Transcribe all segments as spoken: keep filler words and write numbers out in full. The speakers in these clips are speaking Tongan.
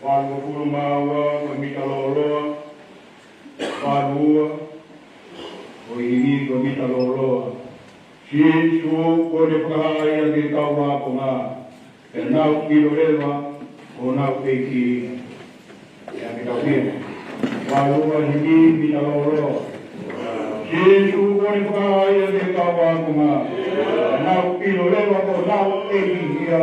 Valungofulu mā ua ko e mita lōloa. Valu ua ko e himi ko e mita lōloa. Sīsū, kuo ne fakahā ia ki he kau ākonga, pea nau ʻilo leva ko honau ʻEiki ia. Pea ke tau pehē, valu ua, himi, mita lōloa. Sīsū, kuo ne fakahā ia ki he kau ākonga, pea nau ʻilo leva ko honau ʻEiki ia.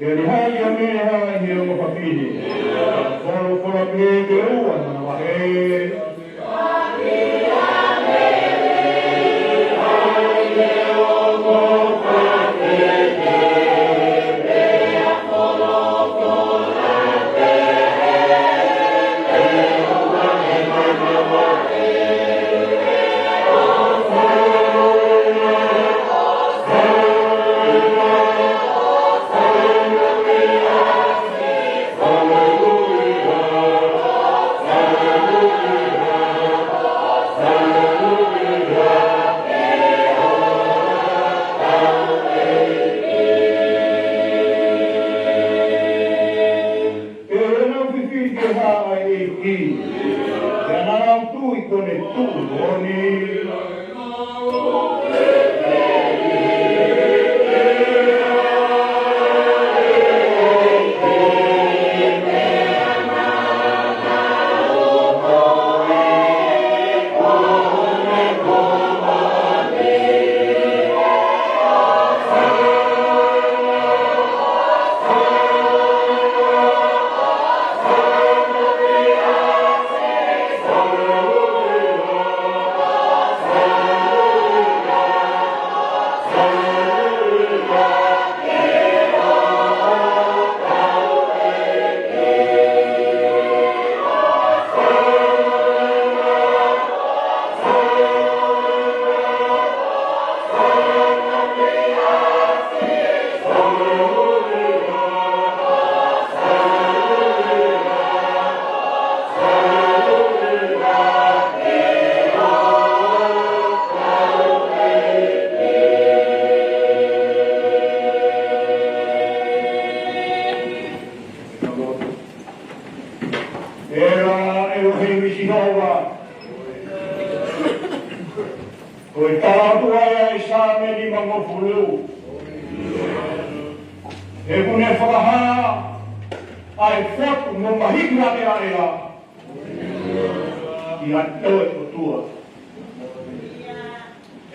Pea ne haʻi ʻa Mele ʻi he ongo fafine, folofola pē ke ua na vahe. Pea naʻa nau fifili ki he haʻa ʻo e ʻEiki, pea naʻa nau tui kuo ne tuʻu moʻoni. ʻEla ʻElohimi Sihova, ko e tala atu ʻa e Saame nimangofulu, he kuo ne fakahā ʻa e fotu mo mahiki ʻa e ʻEla ʻi ha toe ʻOtua.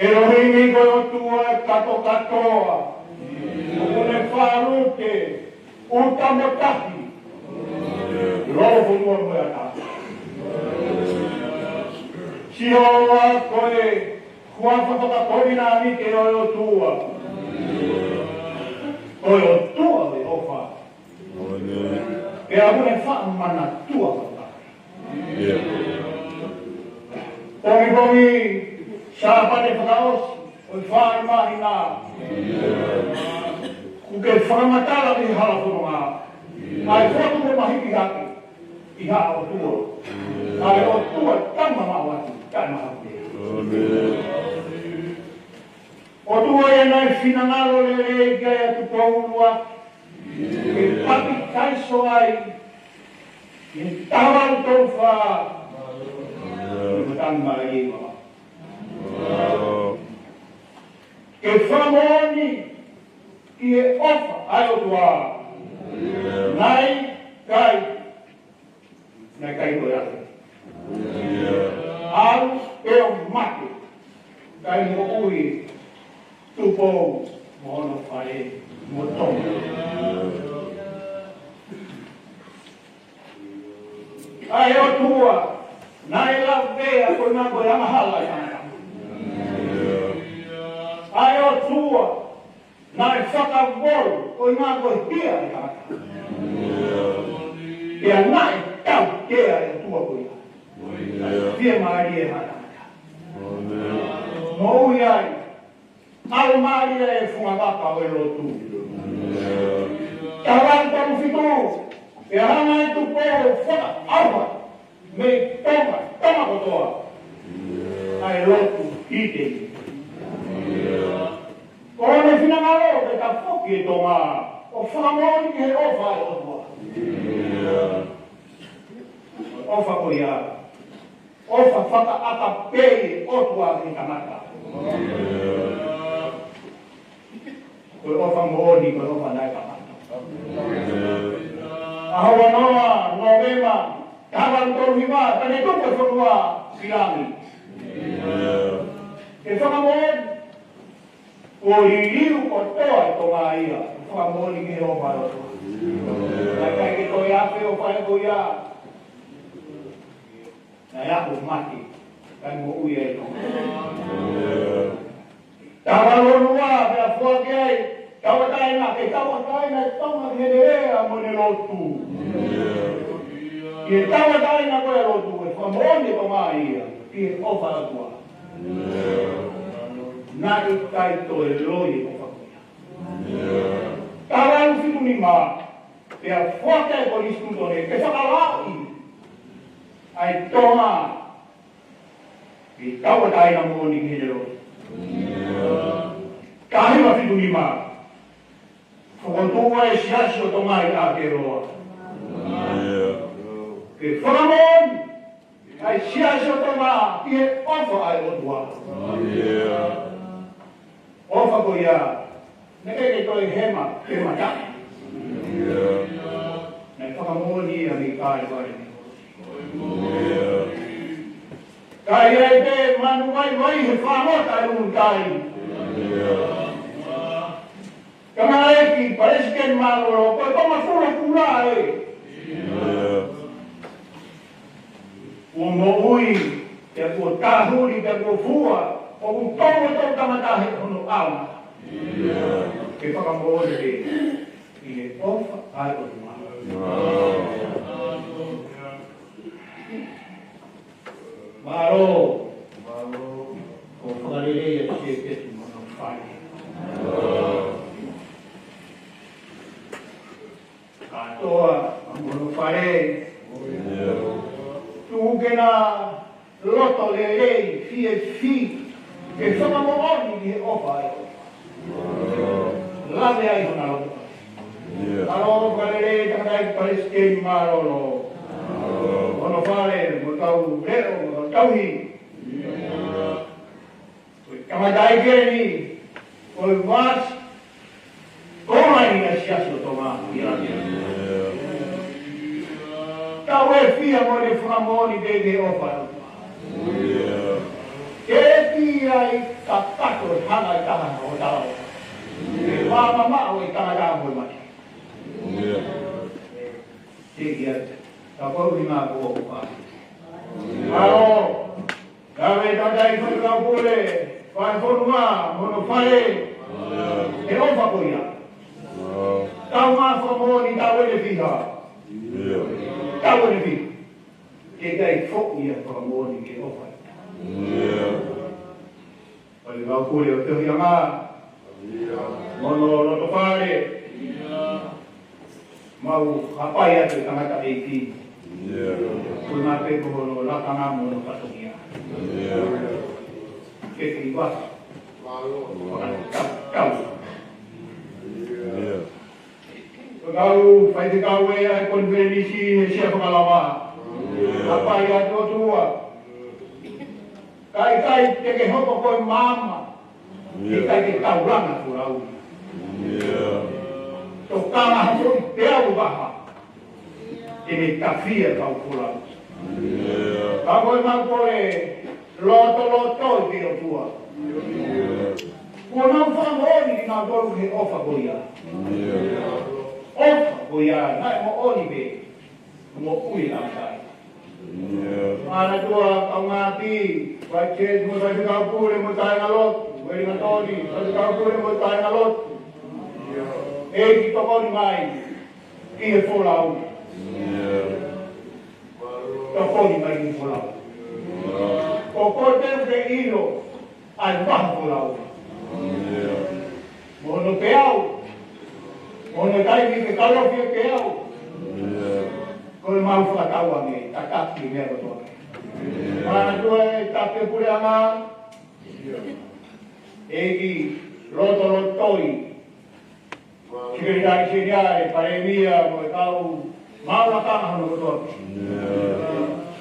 ʻElohimi ko e ʻOtua ʻo e kātokātoa, ʻoku ne fālute ʻuta mo tahi, lolo fonua mo e ʻatā. Sihova ko e huafa fakakovinānite ʻo e ʻOtua, ko e ʻOtua ʻo e ʻofa. Pea ʻoku ne faʻa manatua ʻa e ʻOtua. Pongipongi Sāpate fakaʻosi ʻo e fā māhina, ʻoku ke fakamatala ki he hala fononga ʻa e fotu kuo mahiki hake ʻi ha ʻOtua, ʻa e ʻOtua tama maʻu atu, tama maʻu atu. ʻOtua ia naʻe finangalo lelei ki ai ʻa Tupou ʻUluaki, ke papitaiso ai ʻi he taha valu tolu fā, ʻi he matangi mālie ʻi Vavaʻu. Ke fakamoʻoni ki he ʻofa ʻa e ʻOtua, naʻe ʻikai naʻe ʻikai toe afe. ʻAlu pē ʻo mate, kae moʻui Tupou mo hono fale mo Tonga. ʻA e ʻOtua naʻe lavea ko e ngaahi ko e angahala ʻa e tangata. Naʻe fakavolo, ko e ngaahi ko e hia e tangata. Pea naʻe tautea e ʻOtua ko ia. Fiemālie ha tangata. Moʻui ai, ʻalu mālie e funga vaka ʻo e lotu. Taha valu tolu fitu, pea hanga ʻe Tupou ʻo fakaʻauha mei Tonga, Tonga kotoa, ʻa e lotu ʻi he. Ko hono finangalo ke tafoki e Tonga ʻo fakamoʻoni ki he ʻofa ʻa e ʻOtua. ʻOfa ko ia, ʻofa fakaʻakapei ʻOtua ki he tangata. Ko e ʻofa moʻoni, ko e ʻofa naʻe kamata. ʻAho ua noa, Nōvema, taha valu tolu hiva, ka ne tuku e fonua ki langi. Ke fakamoʻoni, kuo liliu kotoa e Tonga ia, fakamoʻoni ki he ʻofa ʻa e ʻOtua. Naʻe ʻikai ke toe afe ʻofa ko ia. Naʻe aʻu mate, kae moʻui ai e Tonga. Taha valu ua, pea foaki ai, tauʻatāina, ke tauʻatāina e Tonga ki heʻene lea mo ʻene lotu. Ke tauʻatāina ko e lotu, ʻe fakamoʻoni e Tonga ia ki he ʻofa ʻa e ʻOtua. Naʻe ʻikai toe loi e ʻofa ko ia. Taha valu fitu nima, pea foaki ai e konisitūtone, ke fakalaoʻi ʻa e Tonga, ke tauʻatāina moʻoni ki heʻene lotu. Taha hiva fitu nima, fokotuʻu ai e Siasi ʻo Tonga ʻi ʻAotearoa. Ke fakamoʻoni ʻa e Siasi ʻo Tonga ki he ʻofa ʻa e ʻOtua. ʻOfa ko ia, naʻe ʻikai ke toe hema, hema taʻe. Naʻe fakamoʻoni ia mei Kalevale. Ka ʻi ai pē manu vaivai he fāngota e lumutai. Tangataʻeiki Palesiteni Mālōlō, ko e konga fula kula ē. Kuo moʻui, pea kuo tāhuli, pea kuo fua, ʻoku tau ʻo tau tangata he hono ʻaonga. Ke fakamoʻoni ʻi he ʻofa ʻa e ʻOtua. Mālō. Ko e fakalelei ʻa Sēpesi mo hono fale. Kātoa mo hono fale. Tuku ke na loto lelei, fiefia, ke fakamoʻoni ki he ʻofa ʻa e ʻOtua. Lave ai hona loto. Mālō, fakalelei, tangataʻeiki Palesiteni Mālōlō. Hono fale, mo e kau leʻo, mo e kau tauhi. Ko e tangataʻeiki eni, ko e vāsi, ko mai ʻa e Siasi ʻo Tonga, ia. Tau ʻi he fiha mo e fakamoʻoni pē ki he ʻofa. Ke ʻi ai kakato hanga ʻe taha ʻo tau. Ke fakamamaʻo e tangata mo e mate. Ke ia, ka ko e ʻuhinga ko ʻofa. Mālō. Ka me tangataʻeiki Faifekau Pule, fai fonua, mo hono fale, he ʻofa ko ia. Tau ngā fakamoʻoni tau ʻi he fiha. Tau ʻi he fiha. Ke ʻikai foʻi ia fakamoʻoni ke ʻofa. Faifekau Pule ʻo Tohianga, mo hono loto fale. Mau hapai atu e tangataʻeiki. Ko e ngā pē ko hono lakanga mo hono fatongia. Ke ke iwa. Fakatau. Ko e kau faifekau ē ʻa e konifelenisi he sia fakalava. Hapai atu ʻOtua. Ka ʻikai te ke hoko ko e maama. ʻIkai ke taulanga ko lau. Tokanga hoko ʻi peau vaha. Te ne tafia kau ko lau. Ka ko e mau kole loto loto ʻi te ʻOtua. Kuo nau fakamoʻoni ki nau tolu he ʻofa ko ia. ʻOfa ko ia, naʻe moʻoni pē. Moʻui ʻa e tangataʻeiki. Mālō ʻOtua, kaungāʻapi, Vice Chair, mo Faifekau Pule, mo e kāinga lotu, Uelingatoni, Faifekau Pule, mo e kāinga lotu. ʻEiki, tokoni mai ki he folau. Tokoni mai ki he folau. Ko koe pē ʻoku ke ʻilo ʻa e vaha folau. Mo hono peau. Mo hono taimi ke kalofi e peau. Ko e mau fakatauange, tataki e meʻa kotoa. Manatua e Tapu Puleʻanga, ʻEiki, lotolotoi Sekelitali Seniale, Palēmia, mo e kau maʻu lakanga hono kotoa pē.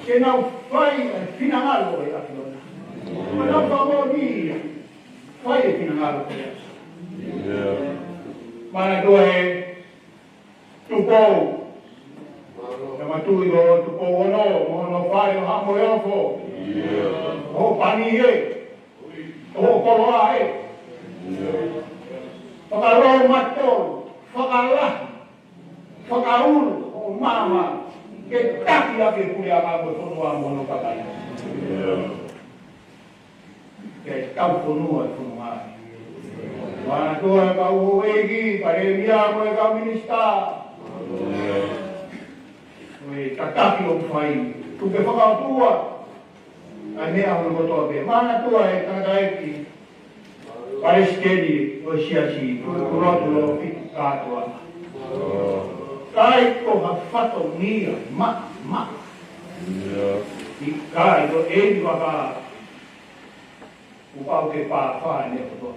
Ke nau fai e finangalo ʻo e ʻAfiona. Ko ʻenau fakamoʻoni ia, fai e finangalo ko ia. Manatua e Tupou. Tama Tuʻi ko Tupou Ono, mo hono fale ʻo Haʻa Moheofo. Hoʻo pani ē. Hoʻo koloa ē. Fakalō matolu, fakalahi, fakaulu hoʻo maama, ke taki ʻaki e puleʻanga mo e fonua mo hono kakai. Ke tau fonua e fonua. Manatua e kau houʻeiki, Palēmia mo e kau minisitā. Ko e tataki ʻoku fai, tuku ke fakaʻotua ʻa e meʻa hono kotoa pē. Manatua e tangataʻeiki palesiteni ʻo e siasi, Tulotulo Fiti Kātoanga. ʻIkai ko ha fatongia maʻamaʻa. ʻIkai, ko eni vaka kuo pau ke pā fā e meʻa kotoa.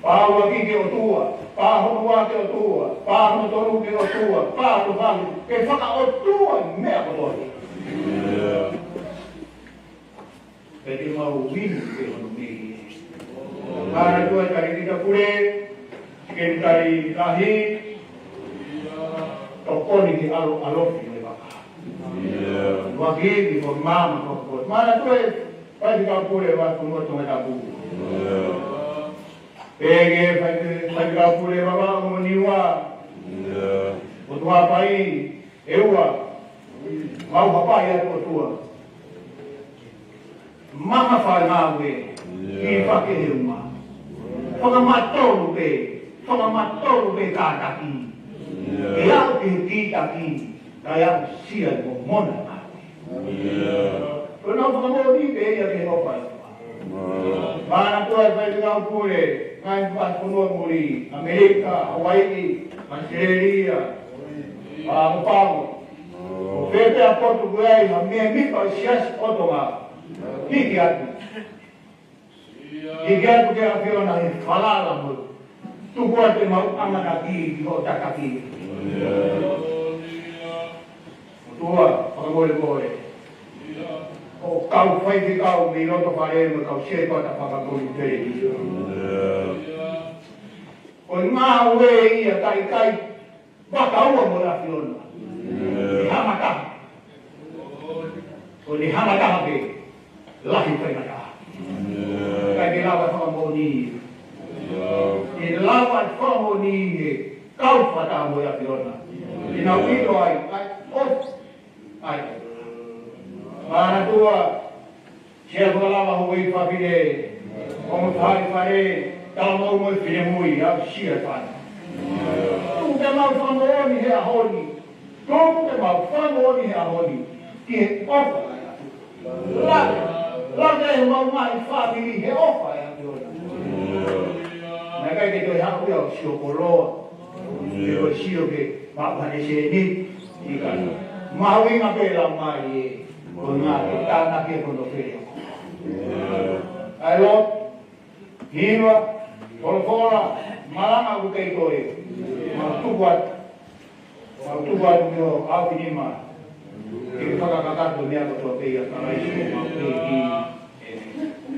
Pā ʻuluaki ki he ʻOtua, pā hono ua ki he ʻOtua, pā hono tolu ki he ʻOtua, pā hono valu ke fakaʻotua e meʻa kotoa. Pea te mau vini ke hono mei. Manatua e Talēkita Pule, Sekelitali Lahi, tokoni ke ʻaloʻalofi e vaka. Vaki ki ko maama ko ko. Manatua e Faifekau Pule Vavaʻu mo Tongatapu. Pea ki he fai-, Faifekau Pule Vavaʻu mo Niua. ʻOtua Pai, ʻEua, mau hapai atu ʻOtua. Mama fai ngāue, ki fake he uma. Fakamatolu pē, fakamatolu pē kātaki. ʻE aʻu ki he kītaki, kae aʻusia e momona ngāue. Ko ʻenau fakamoʻoni pē ia ki he ʻofa ʻa e ʻOtua. Manatua e Faifekau Pule, ngaahi fakafonua muli, ʻAmelika, Hawaiʻi, ʻAositelēlia, Pagopago. ʻO fē pē ʻa e potu ko ia ʻi ha mēmipa ʻo e siasi ʻo Tonga. Hiki atu. Hiki atu ki he ʻAfiona he falala mo tuku atu e mau ʻamanaki ki hoʻo tataki. ʻOtua, fakamolemole. Hoʻo kau faifekau mei loto fale mo e kau sētuata fakakomite. Ko e ngāue ia kae ʻikai vaka ua mo e ʻAfiona. ʻE hanga taha. Ko ʻene hanga taha pē, lahi faingataʻa. ʻIkai ke lava fakamoʻoni. ʻE lava fakamoʻoni he kau fakataha mo e ʻAfiona. ʻE nau ʻilo ai, ʻai, ʻofa. ʻAi. Manatua, Sea Fakalava, houʻeiki fafine, ongo tauhi fale, talamou mo e finemui, aʻusia e fale. Tuku ke mau fakamoʻoni he ʻaho ni. Tuku ke mau fakamoʻoni he ʻaho ni. Ki he ʻofa. Lave, lave he mau ngaahi fāmili he ʻofa ʻa e ʻAfiona. Naʻe ʻikai ke toe haʻu ia ʻo sio koloa. Ke ko e sio ke maʻu haʻane sēniti. ʻIkai. Mahuʻinga pē lau mai ē. Ko e ngaahi tānaki e kono fele. ʻAi lo, hiva, folofola, malanga ʻoku kei toe. Mau tuku atu. Mau tuku atu ki ho ʻaofinima. Ke fakakakato e meʻa kotoa pē ʻia Kalaisi ko homau ʻEiki. ʻĒmeni.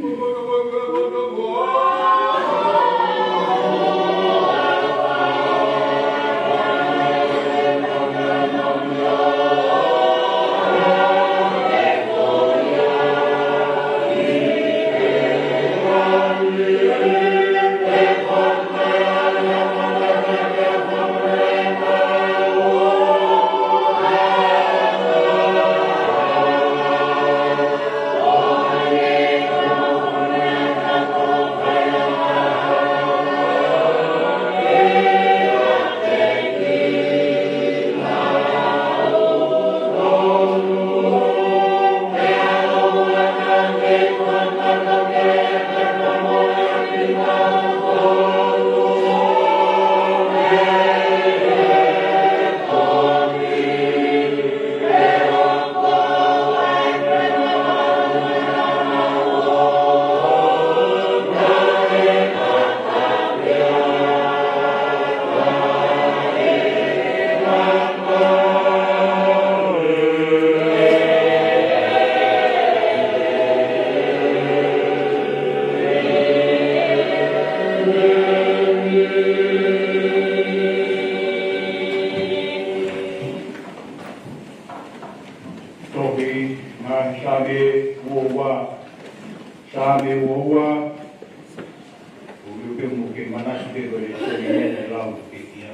Tohi, ngaahi Saame uaua. Saame uaua. ʻOku ou pehē mo ke manatu pē ko e tohi eni naʻe lau ʻe Pekia.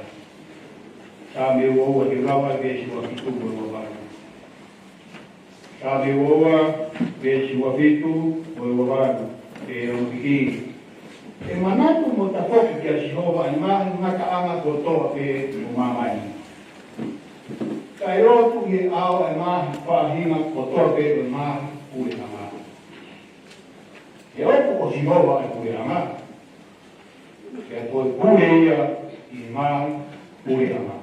Saame uaua, te u lau ʻa e veesi uafitu mo e uavalu. Saame uaua, veesi uafitu mo e uavalu, ʻoku pehē: ʻE manatu mo tafoki kia Sihova ʻa e ngaahi ngataʻanga kotoa pē ʻo māmani. Kae lotu ʻi he ʻao ʻa e ngaahi faʻahinga kotoa pē ʻo e ngaahi puleʻanga. He ʻoku ʻo Sihova ʻa e puleʻanga, pea ko e pule ia ʻi he ngaahi puleʻanga.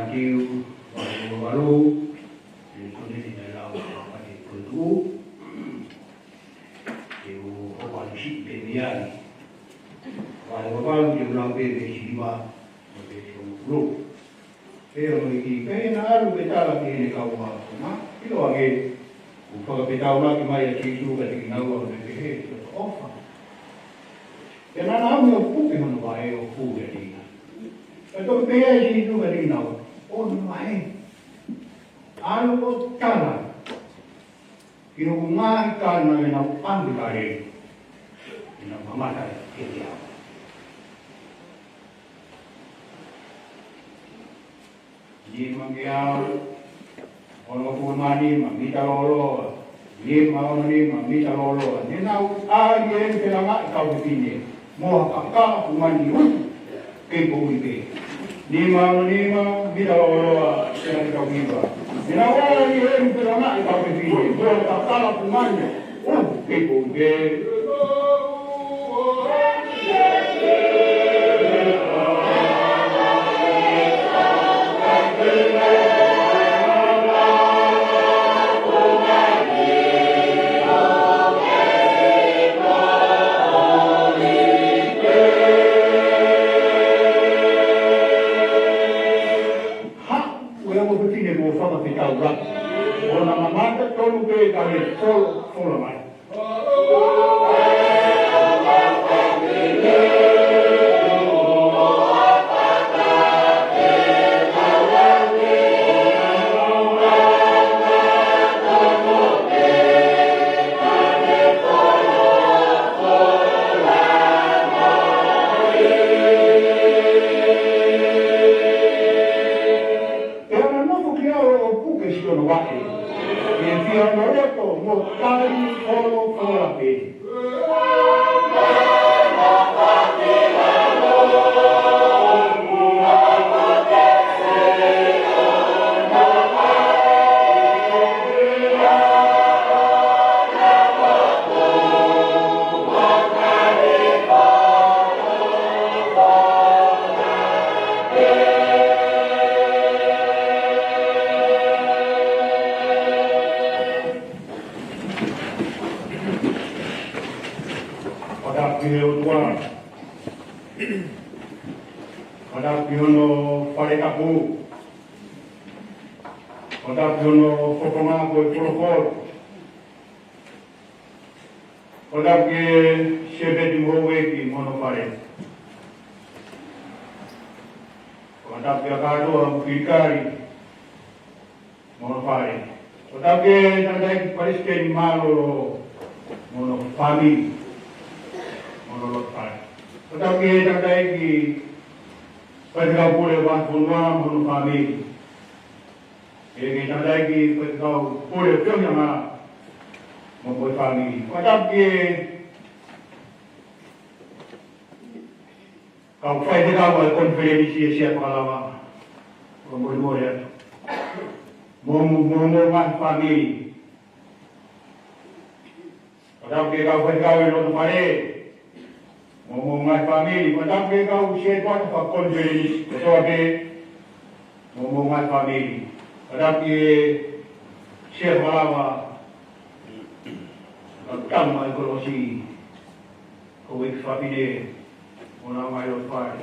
Mātiu, vahe ua valu, ʻi he koneni naʻe lau ʻe he Fakamoʻui. Te u hoko atu siʻi pē mei ai. Vahe ua valu te u lau pē veesi hiva, mo e veesi hongofulu. Pea mo e ki, pea naʻa ne ʻalu ʻo tala ki heʻene kau ākonga, ʻiloange, kuo fakafetaulaki mai ʻa Sīsū kiate kinaua ʻo ne pehē, ʻOfa. Pea naʻa nau ō ʻo puke hono vaʻe ʻo hū kiate ia. Pea toki pehē ʻe Sīsū kiate kinaua, ʻOua naʻa vahe. ʻAlu ʻo tala ki hoku ngaahi kāinga ʻe nau ʻalu ki Kāleli, ʻe nau mamata kiate au. Nima ngeau onongofulu mā nima mita lōloa, nima ono nima mita lōloa. Ne nau ʻai ʻe he felangaʻi kau fefine mo ha kakala pungani ʻuhu kei poʻuli pē. Nima ono nima mita lōloa, tena ki tau hiva. Ne nau ʻai ʻe he felangaʻi kau fefine mo ha kakala pungani ʻuhu kei poʻuli pē. Haʻu e ongo fefine kuo fakafetaulaki, ʻo na mamata tonu pē kae folofola mai. Pea na nofo ki ai ʻo puke siʻono vaʻe, ʻi he fia loto mo tali folofola pē. Fakatapu ki he ʻOtua. Fakatapu ki hono fale tapu. Fakatapu ki hono fofonga ko e folofola. Fakatapu ki he Sēpeti mo e houʻeiki mo hono fale. Fakatapu ki he kātoa ʻoku fili kali mo hono fale. Fakatapu ki he tangataʻeiki palesiteni mālōlō mo hono fāmili, mo hono loto fale. Fakatapu ki he tangataʻeiki faifekau pule vahefonua mo hono fāmili. Pea ki he tangataʻeiki faifekau pule feohiʻanga mo hono fāmili. Fakatapu ki he kau faifekau ʻa e konifelenisi ʻi he sea fakalava. Fakamolemole atu. Mo, mo, mo, mo e ngaahi fāmili. Fakatapu ki he kau faifekau ʻi loto fale, mo homou ngaahi fāmili. Fakatapu ki he kau sētuata fakakonifelenisi kotoa pē, mo homou ngaahi fāmili. Fakatapu ki he sea fakalava, kau tama ʻi he kolosi, ko e fafine, mo e ngaahi loto fale.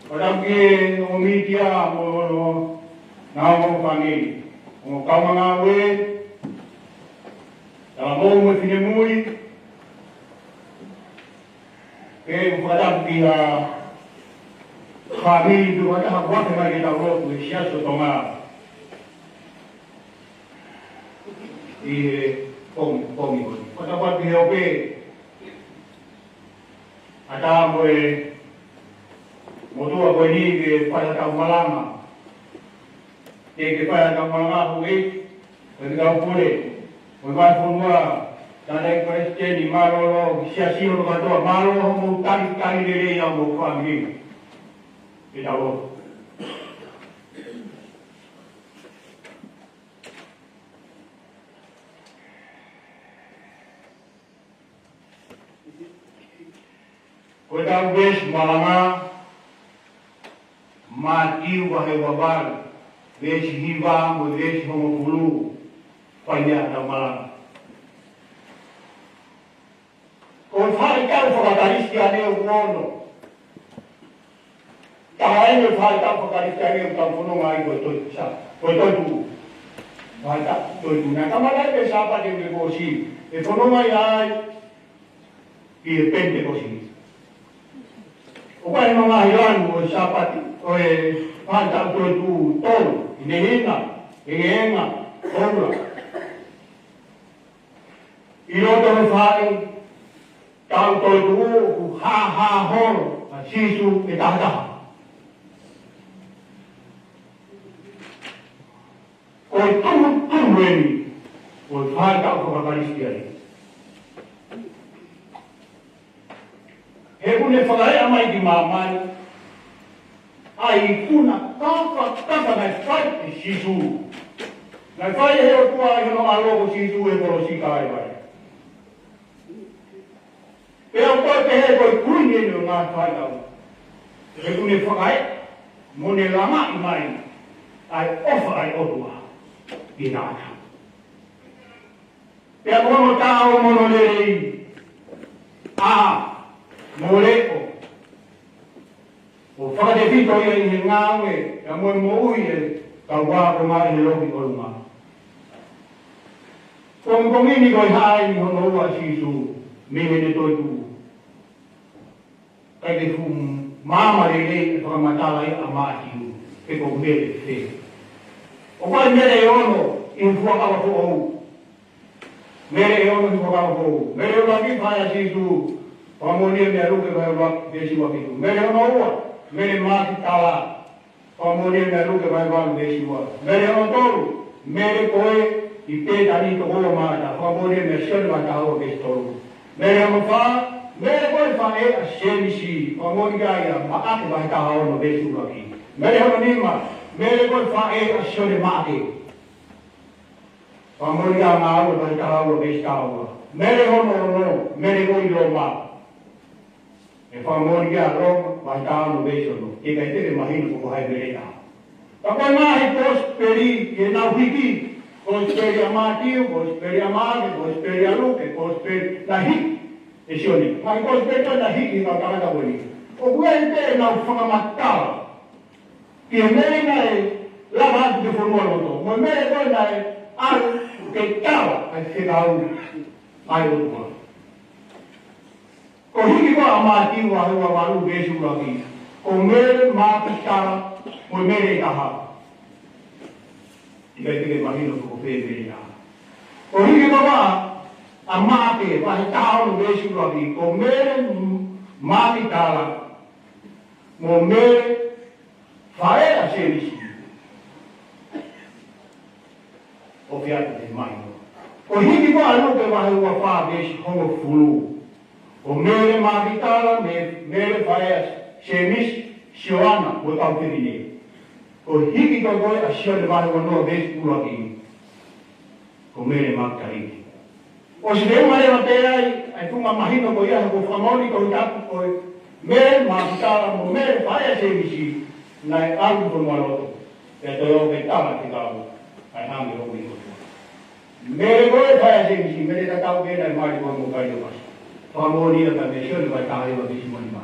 Fakatapu ki he ongo mītia mo hono ngaahi ongo fāmili, ongo kaungāngāue, talavou mo e finemui, pea mo e fakatapu ki he fāmili ʻoku fakataha kuo afe mai ke tau lotu he Siasi ʻo Tonga ʻi he pongipongi ko eni. Fakatapu atu ki he ope ʻa e motuʻa ko eni ke fai ʻetau malanga. Ke ke fai ʻetau malanga houʻeiki, faifekau pule, mo e vahefonua, tangataʻeiki palesiteni mālōlō, siasi hono kātoa, mālō hoʻomou talitali lelei ʻa homou fāmili. Ke tau lotu. Ko ʻetau veesi malanga, Mātiu vahe ua valu, veesi hiva mo e veesi hongofulu, fai meʻa ʻetau malanga. Ko e faʻahitaʻu fakakalisitiane ʻoku ono. Taha eni e faʻahitaʻu fakakalisitiane ʻoku tau fononga ai ko e toetuʻu. Sa-, ko e toetuʻu. Faʻahitaʻu toetuʻu. Naʻe kamata ʻi he Sāpate Penitekosi. ʻE fononga ai ki he Penitekosi. ʻOku ʻi ai e ngaahi lanu ʻo e Sāpate, ʻo e faʻahitaʻu toetuʻu, tolu: hinehina, engeenga, koula. ʻI loto he faʻahitaʻu toetuʻu, ʻoku hāhā holo ʻa Sīsū ʻi he tahataha. Ko e tumutumu eni ʻo e faʻahitaʻu fakakalisitiane. He ʻoku ne fakaeʻa mai ki māmani ʻa e ikuna kafakafa naʻe fai ʻe Sīsū. Naʻe fai ʻe he ʻOtua ʻi hono ʻAlo ko Sīsū he kolosi ʻi Kalevale. Pea ʻoku ou pehē ko e kuini eni ʻo e ngaahi faʻahitaʻu. He ʻoku ne fakaeʻa mo ne langaʻi mai ʻa e ʻofa ʻa e ʻOtua ki he tangata. Pea ko hono taʻo mo hono lelei, ʻā mo leʻo, ʻo fakatefito ia ʻi he ngāue, pea mo e moʻui ʻa e kau ākonga ʻi he loki ʻolunga. Pongipongi ni ko e hā eni hono ua ʻa Sīsū mei heʻene toetuʻu. Kae ke fuʻu maama lelei e fakamatala ia ʻa Mātiu, pe ko Mele fē. ʻOku ʻi ai e Mele ʻe ono ʻi he Fuakava Foʻou. Mele ʻe ono ʻi he Fuakava Foʻou. Mele ʻuluaki, faʻē ʻa Sīsū, fakamoʻoni ia meia Luke vahe ʻuluaki veesi ua fitu. Mele hono ua, Mele Makitala, fakamoʻoni ia meia Luke vahe valu veesi ua. Mele hono tolu, Mele ko ē ʻi Pētani tokoua Māʻata, fakamoʻoni ia meia Sione vahe taha ua veesi tolu. Mele hono fā, Mele ko ē faʻē ʻa Sēmisi, fakamoʻoni ia ʻia Maʻake vahe taha ono veesi ʻuluaki. Mele hono nima, Mele ko ē faʻē ʻa Sione Maʻake, fakamoʻoni ia Ngāue vahe taha ua veesi taha ua. Mele hono ono, Mele ko ē ʻi Loma, ʻe fakamoʻoni ia Loma vahe taha ono veesi ono. He ʻikai te ke mahino pe ko hai e Mele ʻe taha. Ka ko e ngaahi kosipeli ʻi heʻenau hiki, kosipeli ʻa Mātiu, kosipeli ʻa Maʻake, kosipeli ʻa Luke, kosipeli naʻe hiki ʻe Sione. Ngaahi kosipeli naʻe hiki ʻe he kau tangata ko eni, ʻoku ʻi ai pē ʻenau fakamatala ki he Mele naʻe lava atu ki he fonualoto, mo e Mele ko ē naʻe ʻalu ke tala ʻa e fekau ʻa e ʻOtua. Ko e hiki ko ē ʻa Mātiu vahe ua valu veesi ʻuluaki, ko Mele Makitala mo e Mele ʻe taha. ʻIkai te ke mahino pe ko fē e Mele ʻe taha. Ko e hiki ko ē ʻa Maʻake vahe taha ono veesi ʻuluaki, ko Mele Makitala mo Mele faʻē ʻa Sēmisi. ʻOku ʻikai te ke mahino. Ko e hiki ko ē ʻa Luke vahe ua fā veesi hongofulu, ko Mele Makitala mo Mele faʻē ʻa Sēmisi, Sioane mo e kau fefine. Ko e hiki ko ē ʻa Sione vahe ua noa veesi ʻuluaki, ko Mele Makitala. ʻOsi feʻunga leva pē ai ʻa e tuʻunga mahino ko ia, he ʻoku fakamoʻoni ko e tapu ko ē Mele Makitala mo Mele faʻē ʻa Sēmisi naʻe ʻalu ki he fonualoto, pea toe ō ke tala ki he kau ʻa e hangē ʻoku ʻi he ʻOtua. Mele ko ē faʻē ʻa Sēmisi, Mele tatau pē naʻe mali ko ē mo Kaiopasi. Fakamoʻoni ia meia Sione vahe taha hiva veesi nima.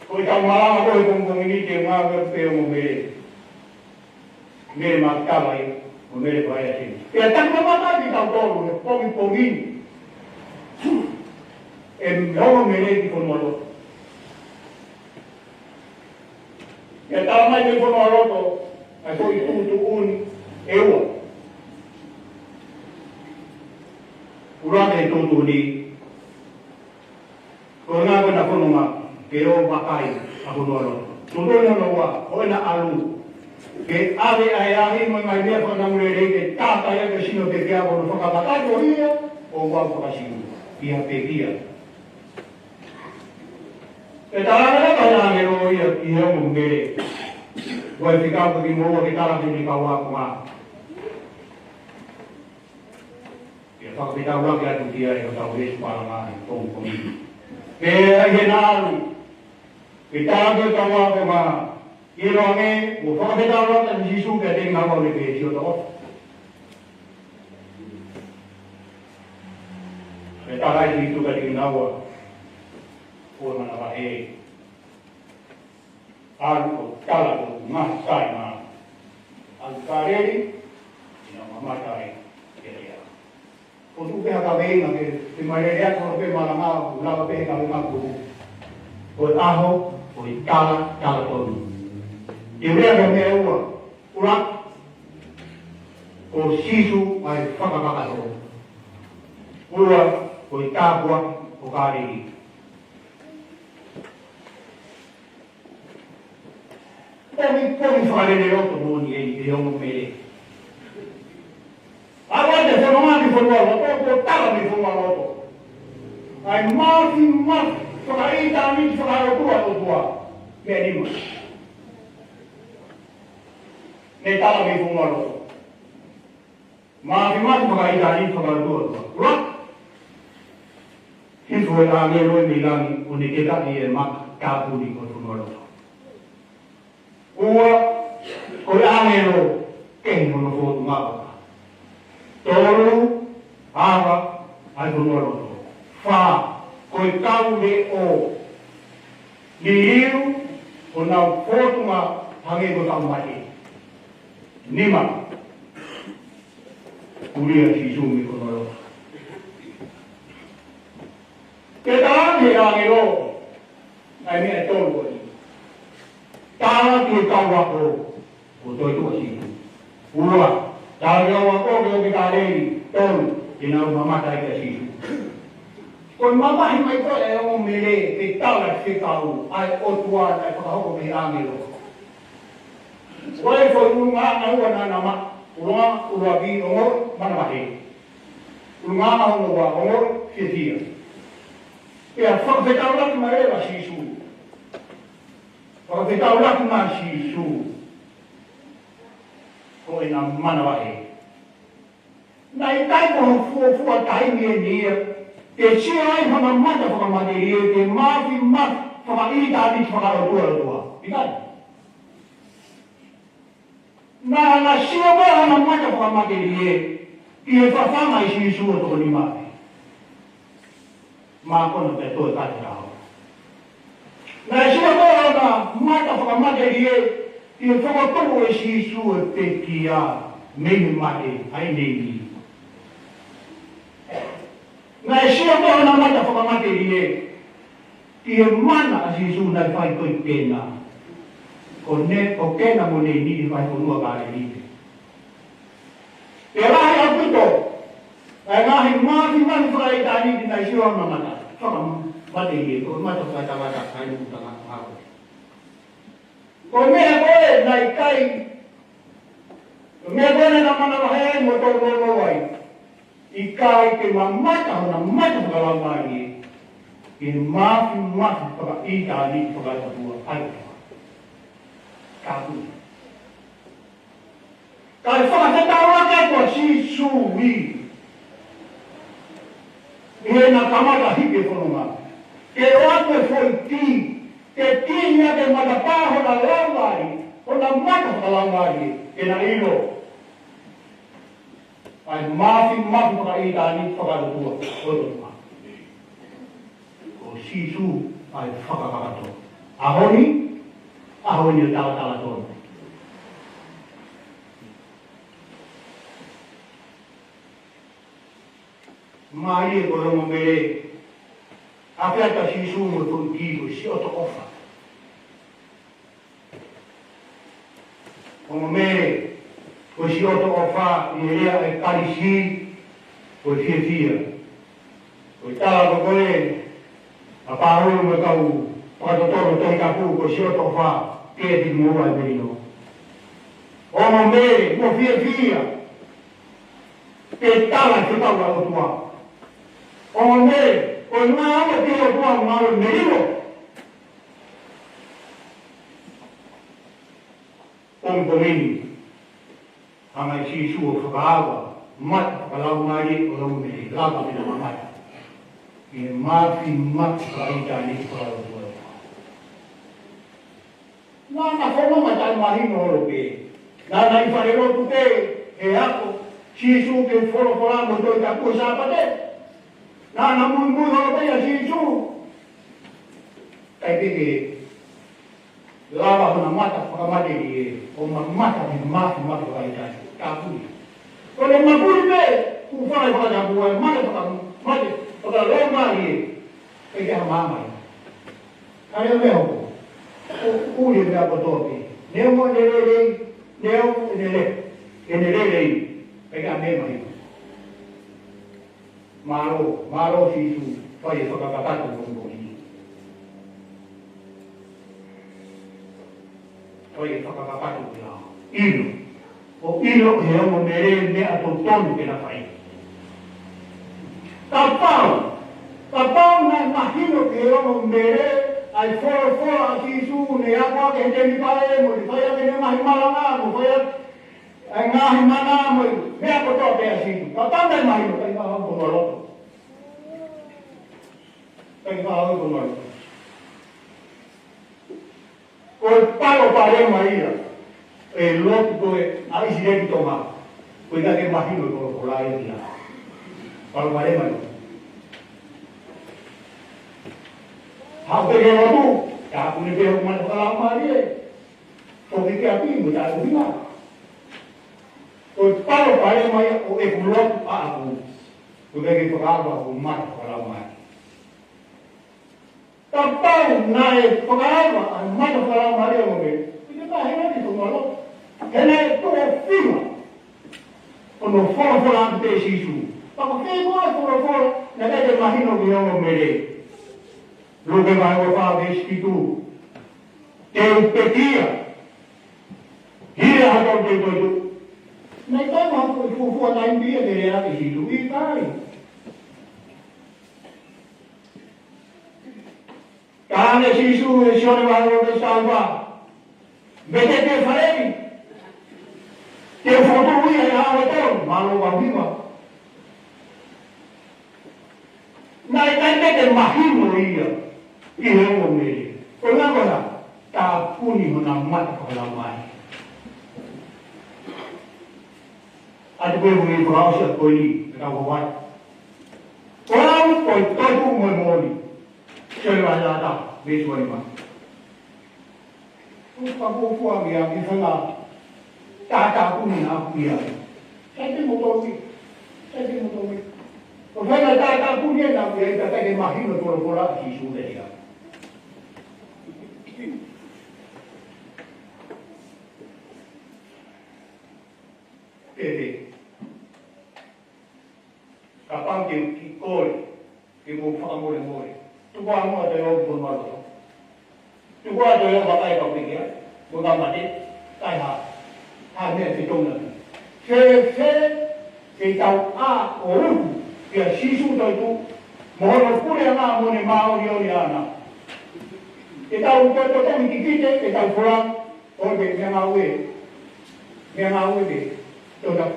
Ko ʻetau malanga ko ē he pongipongi ni, te u ngāueʻaki pē ʻa e ongo Mele. Mele Makitala ia, mo Mele faʻē ʻa Sēmisi. Pea taku mamata kitautolu he pongipongi ni, ʻe ongo Mele ki fonualoto. Pea tala mai mei fonualoto ʻa e foʻi tuʻutuʻuni ʻe ua. ʻUluaki e tuʻutuʻuni, ko e ʻuhinga ko ʻena fononga ke ō vakai ʻa fonualoto. Tuʻutuʻuni hono ua, ko ʻena ʻalu ke ʻave ʻa e ahi mo e ngaahi meʻa fakanamulelei ke tākai ʻaki e sino pekia, ko hono fakakakato ia ʻo ʻoua ʻe fakasino ʻi ha pekia. Pea tala ange leva ʻe he ʻāngelo ia ki he ongo Mele, ʻoua ʻe fekau kiate kimoua ke tala ki heʻene kau ākonga. Pea fakafetaulaki atu ki ai ʻi hotau veesi malanga he pongipongi ni. Pea ʻi heʻena ʻalu, Pea tā ke tau ako ma ʻilo ange, ʻo fakafetaulaki ʻa Sīsū kiate kinaua ʻoku ne pehē, Siʻotoʻofa. Pea tā ʻa Sīsū kiate kinaua ʻoku manavahē, ʻAlu ʻo tala ki he ngaahi kāinga, ʻAlu ki Kāleli, ʻi heʻenau mamata ai kiate au. ʻOku tuʻu pē ha kaveinga ke, ke mālele atu pē malanga, ʻo lava pē he kaveinga ko, ko e ʻaho, ko e tala, tala tonu. ʻI he lea ko e meʻa ua, ʻuluaki, ko Sīsū ʻa e fakakakato. Ua, ko e tāpuaki ʻo Kāleli. Pomi, pomi fakalele loto moʻoni eni ʻe he ongo mele. ʻAlu atu e fononga mei fonualoto, ʻo tala mei fonualoto. ʻA e māfimafi fakaʻitāniti fakaʻotua ʻOtua. Meʻa nima. Ne tala mei fonualoto. Māfimafi fakaʻitāniti fakaʻotua ʻOtua. Ua. Hifo e ʻāngelo mei langi ʻo ne kekaʻi e maka tāpuni ʻo e fonualoto. Ua. Ko e ʻāngelo kehe hono fōtunga ʻofa. Tolu. Ava ʻa e fonualoto. Fā. Ko e kau leʻo liliu honau fōtunga hangē ko e kau mate. Nima. Puli ʻa Sīsū mei fonualoto. Pea tala ange ʻe he ʻāngelo ʻa e meʻa ʻe tolu ko eni. Tala ki he kau ako kuo toetuʻu ʻa Sīsū. Ua. Tala ki he kau ako ke ō ki Kāleli. Tolu. Ke nau mamata ai kia Sīsū. Ko e mamahi mai ko ē ʻa e ongo mele, pea tala ki he kau, ʻa e ʻOtua naʻe fakahoko ki he ʻāngelo. Ko e foʻi ʻulungaanga ua naʻa na maʻu, ʻulungaanga ʻuluaki, ongoʻi manavahē. ʻUlungaanga hono ua, ongoʻi fiefia. Pea fakafetaulaki mai leva ʻa Sīsū. Fakafetaulaki mai ʻa Sīsū ko ʻena manavahē. Naʻe ʻikai ko ha fuofua taimi eni ia ke sio ai hona mata fakamatelie ki he māfimafi fakaʻitāniti fakaʻotua ʻOtua. ʻIkai. Naʻa na sio mai hona mata fakamatelie ki he fafanga ʻe Sīsū ʻo e toko nima afe. Mākona pea toe kata taha. Naʻe sio mai hona mata fakamatelie ki he fokotuʻu ʻe Sīsū e pekia mei he mate, ʻa e ʻEiki. Naʻe sio mai hona mata fakamatelie ki he mana ʻa Sīsū naʻe fai ko ē ʻi Kena. Ko ē, ko Kena mo ʻEni ʻi he vahefonua Kāleli. Pea lahi ʻaupito ʻa e ngaahi māfimafi fakaʻitāniti naʻe sio ai hona mata fakamatelie, ko e mata fakatangata, ʻa e nukutanga mahalo. Ko e meʻa ko ē naʻe ʻikai, ko e meʻa ko ē naʻa na manavahē mo tōnounou ai, ʻikai ke mamata hona mata fakalaumālie ki he māfimafi fakaʻitāniti fakaʻotua ʻa e ʻOtua. Ka ʻoku. Kae fakafetaulaki atu ʻa Sīsū ʻi, ʻi heʻena kamata hiki e fononga. Ke ʻoatu e foʻi kī, ke kī ia ki he matapā hona laumālie, hona mata fakalaumālie, ke na ʻilo ʻa e māfimafi fakaʻitāniti fakaʻotua ʻo e ʻOtua. Ko Sīsū ʻa e fakakakato. ʻAho ni, ʻaho ni ʻo e talatala tonu. Mālie ko e ongo mele, ʻa e ʻapi atu ʻa Sīsū mo e foʻi kī ko e Siʻotoʻofa. Ongo mele, ko e Siʻotoʻofa ʻi he lea ʻa e Kalisi, ko e fiefia. Ko e tala ko ē ʻa Paula mo e kau fakatotolo Tohi Tapu, ko e Siʻotoʻofa, ke te mo ua e melino. Ongo mele, mo fiefia, ke tala ki he kau ʻa e ʻOtua. Ongo mele, ko e ngāue ki he ʻOtua ngāue melino. Pongipongi ni, hanga ʻe Sīsū ʻo fakaava mata fakalaumālie ʻo e ongo mele, lava ke na mamata ki he māfimafi fakaʻitāniti fakaʻotua. Naʻa na fononga taʻemahino holo pē. Naʻa na ʻi falelotu pē, he ako Sīsū ki he folofola mo e Tohi Tapu he Sāpate. Naʻa na muimui holo pē ʻia Sīsū. ʻIkai pē ke lava hona mata fakamatelie, ʻo mamata ki he māfimafi fakaʻIsileli. Tāpuni. Ko e mapuli pē, kuo fai fakatapu ai, mate fakamate, fakalaumālie. ʻIkai ke ha maama ia. Ka lele hoko. ʻO ʻuli e meʻa kotoa pē. Neongo ʻene lelei, neongo ʻene le-, ʻene lelei. ʻIkai ke ha meʻa mai. Mālō, mālō Sīsū, fai e fakakakato ko eni. Fai e fakakakato ia. ʻIlo. ʻO ʻilo he ongo mele meʻa totonu ke na fai. Kapau, kapau naʻe mahino ki he ongo mele ʻa e folofola ʻa Sīsū naʻe ako ʻaki he temipale, mo ne fai ʻaki ʻene ngaahi malanga, mo fai ʻaki ʻa e ngaahi mana mo e meʻa kotoa pē ʻa Sīsū. Kapau naʻe mahino, ʻikai ke ʻi ai ha fonua lotu. ʻIkai ke ʻi ai ha fonua lotu. Ko e palopalema ia ʻa e lotu ko ē ʻa ʻIsileli Tonga. Ko e ʻikai ke mahino e folofola ia. Palopalema ia. Haʻu pē ki he lotu, tāpuni pē hoʻo mata fakalaumālie. Toki ke api mo taʻu hina. Ko e palopalema ia ʻo ʻeku lotu ʻaʻaku. Ko e ʻikai ke fakaava hoku mata fakalaumālie. Kapau naʻe fakaava ʻa e mata fakalaumālie ʻo e, ʻikai ke pahē ni ko malo. He naʻe tuʻo fiha hono folofola ʻaki pē ʻe Sīsū. Pea ko e folofola, naʻe ʻikai ke mahino ki he ongo mele. Luke vahe uofā veesi fitu. Te u pekia. Hili ha tau te toetuʻu. Naʻe ʻikai ha fuofua taimi ia ke lea ʻe Sīsū, ʻikai. Talaange ʻe Sīsū ʻi he Sione vahe uofā veesi taha fā. Mete ke fale ni. Te u fokotuʻu ia he ʻaho ʻe tolu, mālō vau hiva. Naʻe ʻikai ke mahino ia ʻi he ongo mele. Ko e ʻuhinga ko ena, tāpuni hona mata fakalaumālie. ʻA ia ko e ʻuhinga fakaʻosi ʻa e poini, ʻa e kau hovai. Ko au ko e toetuʻu mo e moʻoni. Sione vahe taha, veesi uanima. ʻOku fakafuofua ia ke fanga tātāpuni naʻa ku ʻi ai. Sai te mo tomi. Sai te mo tomi. ʻO fanga tātāpuni naʻa ku ʻi ai, ka ʻikai ke mahino folofola ʻa Sīsū ia. Pehē. Kapau te u kiʻi kole, ke mou fakamolemole. Tuku ā muʻa ʻa e ʻoku pono alo. Tuku ā ʻa e ʻoku vakai kau peke ai. Mo ka mate, kai ha. Ha meʻa ke tona. Fēfē, ke tau ʻā ʻo uku, kia Sīsū toetuʻu, mo hono puleʻanga mo ʻene māʻoniʻoni ʻaʻana. Ke tau toetuʻu ki kite, ke tau fola, ʻo ke meʻangāue. Meʻangāue ke, toetuʻu.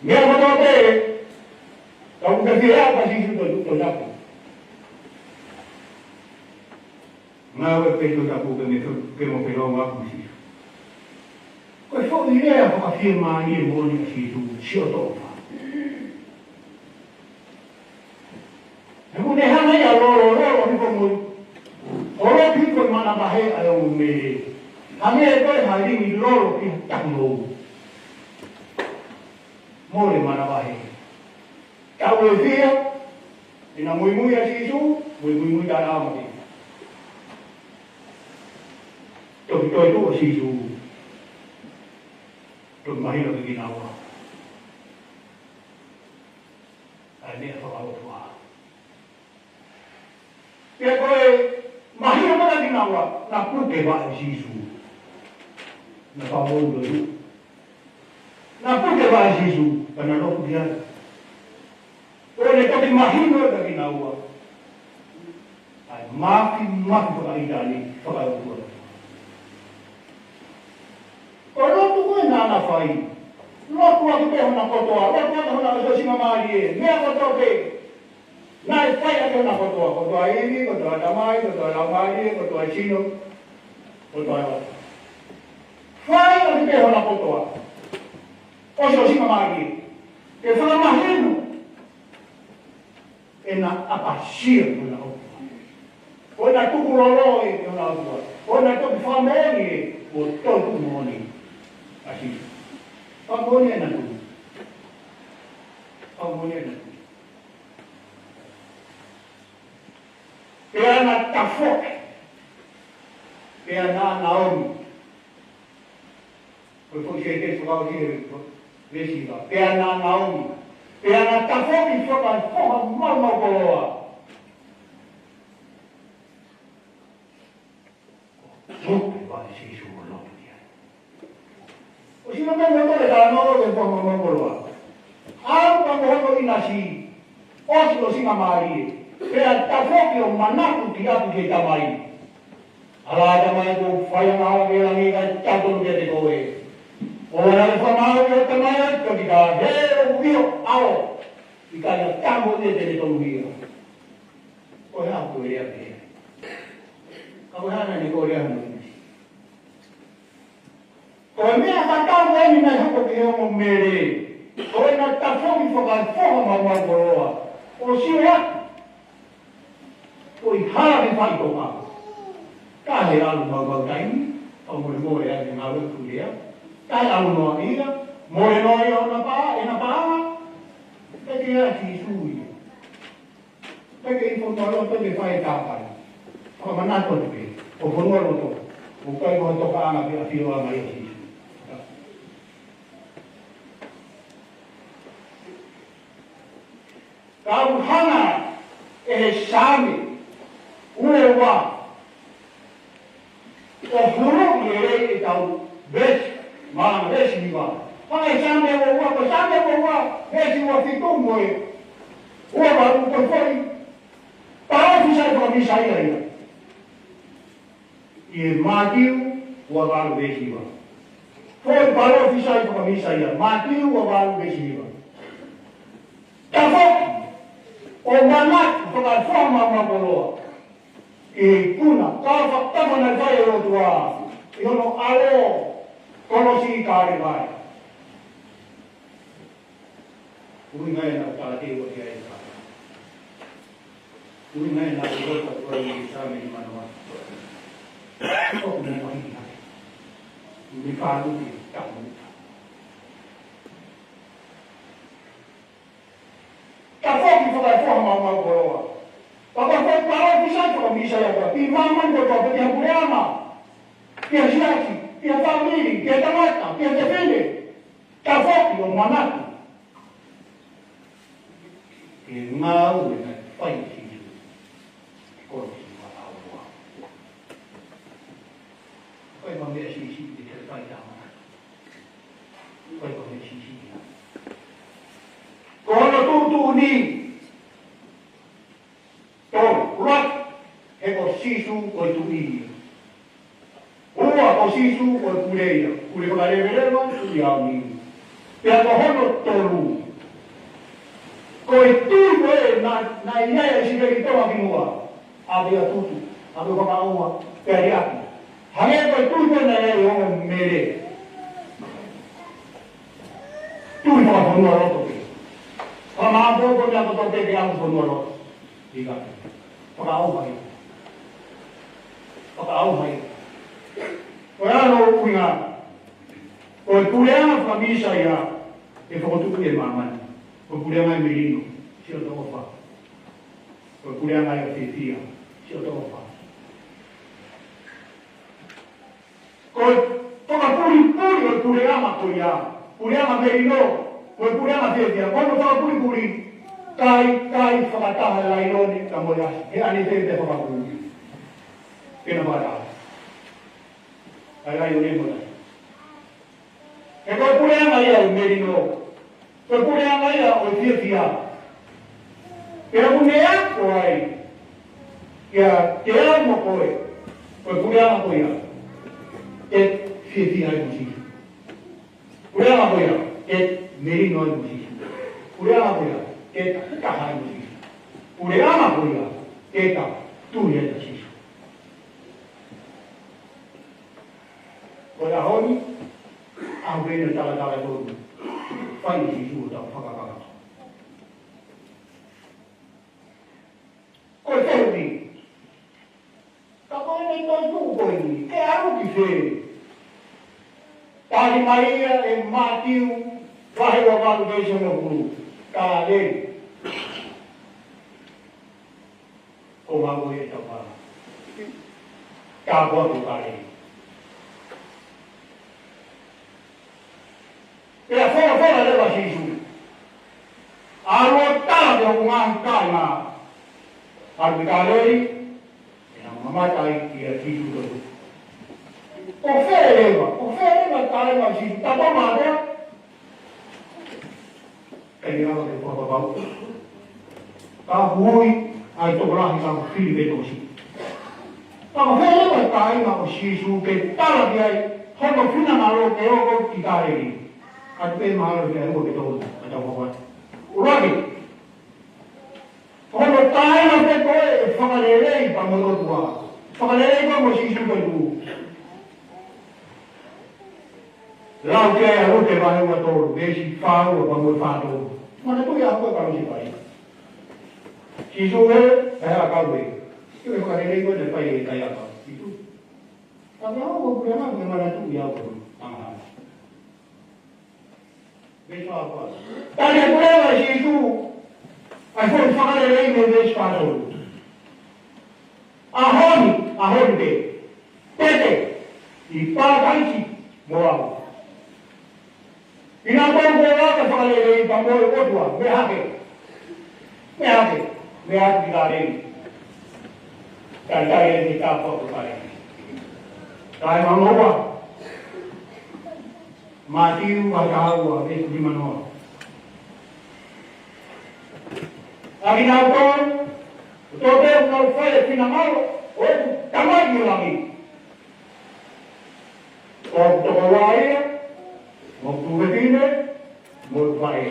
Meʻa kotoa pē, ka ʻoku ke fie ʻā ka Sīsū toetuʻu, toetuʻu. Ngāue pē toetuʻu ke me, ke mo felōngoaki mo Sīsū. Ko e foʻi lea fakafiemālie moʻoni ʻa Sīsū, sio toʻofa. He ʻoku ne hanga ia ʻo lolo, lolo hifo mo holoki hifo e manavahē ʻa e ongo mele. Hangē ko e halingi lolo ki ha tahi hou. Mole manavahē. Tau e fia, ʻi he muimui ʻa Sīsū, muimui muimui tana amate. Toki toetuʻu ʻa Sīsū. Toki mahino kiate kinaua ʻa e meʻa fakaʻotua. Pea ko e mahino kiate kinaua, naʻa puke vaʻe ʻo Sīsū. Naʻa pau ʻo toetuʻu. Naʻa puke vaʻe ʻo Sīsū, pea naʻa lotu ki ai. ʻO ne toki mahino kiate kinaua ʻa e māfimafi fakaʻitāniti, fakaʻotua. Ko e lotu ko ē naʻa na fai. Lotu ʻaki pē hona kotoa, lotu ʻaki hona ʻosi mālie, meʻa kotoa pē. Naʻe fai ʻaki hona kotoa, kotoa ivi, kotoa tamai, kotoa laumālie, kotoa sino. ʻOtua ʻe ʻOtua. Fai ʻo ki pē hona kotoa. ʻOsi ʻosingamālie. Ke fakamahino ʻena ʻapasia ki hona ʻOtua. Ko ʻena tukulolo ʻe ki hona ʻOtua. Ko ʻena toki fakamoʻoni ʻe, ʻo toki moʻoni. ʻA Sīsū. Fakamoʻoni ʻena tuku. Fakamoʻoni ʻena tuku. Pea na tafoki. Pea na Naomi. Ko e foʻi sētesi fakaʻosi ʻe veesi hiva. Pea na Naomi. Pea na tafoki fakafoha maumau koloa. Ko e pale Sīsū ʻo lotu ki ai. ʻOsi na mai mo tole ka no ke fua maumau koloa. ʻAlu pea mo hono ʻinasi. ʻOsi ʻosingamālie. Pea tafoki ʻo manatu ki ʻapi ki he tamai. ʻAlā tamai, kuo u fai angahala ki langi kae taʻetotonu kiate koe. ʻOua naʻa ke fakamaau ʻi hoʻo tamai ʻa e toketā, he ʻoku ʻi ho ʻao ʻikai ha tamo ia te ne tonuhia. Ko e hā ʻoku lea pehē? Ka ko e hā naʻa ne kole ai hono ʻinasi? Ko e meʻa tatau eni naʻe hoko ki he ongo mele. Ko ʻena tafoki fakafoha maumau koloa. ʻO sio atu. Ko e hala ke fai ko ka. Taʻe ʻalu maumau taimi. Fakamolemole ai ʻene ngāue ʻoku lea. Taʻe ʻalu noa ia. Mole noa ia ʻo na pā, ʻena pā. Pea ke ʻai Sīsū ia. Pea ke ʻi fonua loto ke fai tākai. Fakamanatu atu pē. Ko fonua loto. ʻOku ʻikai ko ha tokaʻanga pe ʻafioʻanga ia ʻo Sīsū. Ka ʻoku hanga ʻe he Saame ua ua ʻo huluʻi lelei ʻetau veesi, ma veesi hiva. Hanga ʻe he Saame ua ua, ko e Saame ua ua, veesi ua fitu mo e ua valu ko e foʻi palōfisai fakamīsaia ia. ʻI he Mātiu ua valu veesi hiva. Foʻi palōfisai fakamīsaia, Mātiu ua valu veesi hiva. Tafoki ʻo manatu fakafoha maumau koloa. ʻI he ikuna, ka fakatama naʻe fai ʻe he ʻOtua ʻi hono ʻAlo, kolosi Kalevale. ʻUhinga ia naʻa ku tala ki ai ʻa e ka. ʻUhinga ia naʻa ku ʻoatu ʻa e Saame nimanoa. ʻOku ne mahi hake. Ne falu ki tamu. Tafoki fakafoha maumau koloa. Pea ko e palōfisai fakamīsaia ko ē ki māmani kotoa pē ki ha puleʻanga. Ki ha siasi, ki ha fāmili, ki ha tangata, ki ha tefine. Tafoki ʻo manatu ki he ngāue naʻe fai ʻe Sīsū. Ko e kolosi ʻi he ʻAlo. Ko e meʻa siʻisiʻi te ke fai ʻa e manatu. Ko e meʻa siʻisiʻi ia. Ko hono tuʻutuʻuni. Tolu, ʻuluaki, he ko Sīsū ko e Tuʻi ia. Ua, ko Sīsū ko e Pule ia, Pule fakaleveleva, Tuʻi aoniu. Pea ko hono tolu, ko e tui ko ē naʻa, naʻe ʻi ai ʻa ʻIsileli ʻi Tonga ki muʻa, ʻa e tutu, ʻa e fakaʻauha, pea liʻaki. Hangē ko e tui ko ē naʻe ʻi ai ʻa e ongo mele. Tui fakafonua loto pē. Fakamāʻopoʻopo meʻa kotoa pē ke ʻalu fonua loto. ʻIkai. Fakaʻauha ia. Fakaʻauha ia. Ko e ʻuhinga, ko e puleʻanga fakamīsaia ʻe fokotuʻu ʻi māmani. Ko e puleʻanga ʻe melino, siʻoto ʻofa. Ko e puleʻanga ʻe fiefia, siʻoto ʻofa. Ko e fakapulipuli ʻo e puleʻanga ko ia, puleʻanga melino, ko e puleʻanga fiefia, ko hono fakapulipuli, kai, kai fakataha e lailoni ka mo e asi, he ʻanefē pea fakapuli. Pea na fakataha. Kai lailoni mo e asi. He ko e puleʻanga ia ʻo e melino. Ko e puleʻanga ia ʻo e fiefia. Pea ʻoku ne ako ai kiate au mo koe, ko e puleʻanga ko ia ke fiefia ai mo Sīsū. Puleʻanga ko ia ke melino ai mo Sīsū. Puleʻanga ko ia ke taha ai mo Sīsū. Puleʻanga ko ia ke ta tui ai kia Sīsū. ʻAho ni, ʻaho pē ʻeni talatala tonu. Fai ʻe Sīsū hotau fakakakato. Ko e fehuʻi. Ka ko ʻene toetuʻu ko ʻeni, ke ʻalu ki fē? Tali mai ia ʻe Mātiu, vahe ua valu veesi hongofulu. Kāleli. Ko maua ʻe tau pala. Ka ko atu Kāleli. Pea folofola leva ʻa Sīsū. ʻAlu ʻo tala ki hoku ngaahi kāinga. ʻAlu ki Kāleli, ʻe nau mamata ai kia Sīsū toetuʻu. Ko fē leva, ko fē leva kāinga ʻo Sīsū, tapu mā lea. Kae lava ke fakapapau. Ka hui, ʻa e tokolahi ka fili pē tosi. Ka ko fē leva kāinga ʻo Sīsū ke tala ki ai, hono finangalo ke ō ko ē ki Kāleli. ʻAtu pē mahalo ke ua pe tolu, ka tau hoko atu. ʻUluaki. Ko hono kāinga pē ko ē ʻe fakalelei pea mo e ʻOtua. Fakalelei pea mo Sīsū toetuʻu. Lau ki ai ʻa Lute vahe ua tolu, veesi fā ua pea mo e fā tolu. Manatuʻi ʻa e kau Sipai. Sīsū ē, ʻa e kau ē. Sīsū ē fakalelei ko ē naʻe fai ʻe he kaiaka. Sīsū. Ka mea ʻoku pule mai, mea manatuʻi ʻa e kau. Tangata. Veesi fā ua. Tali atu leva ʻe Sīsū ʻa e foʻi fakalelei mei he veesi fā tolu. ʻAho ni, ʻaho ni pē. Pete, ʻi Pālataisi mo au. ʻI he ʻaho ko ē ʻa e fakalelei pea mo e ʻOtua, meʻa hake. Meʻa hake, meʻa atu ki Kāleli. Talitali ʻe he tāpuaki ko Kāleli. Kae mangoa. Mātiu vahe taha ua, veesi nimanoa. ʻA kinautolu, ʻoku tō pē ʻoku nau fai e finangalo ʻo ʻeku Tamai ʻi langi. Ko hoku tokoua ia, mo hoku tuofefine, mo hoku faʻē.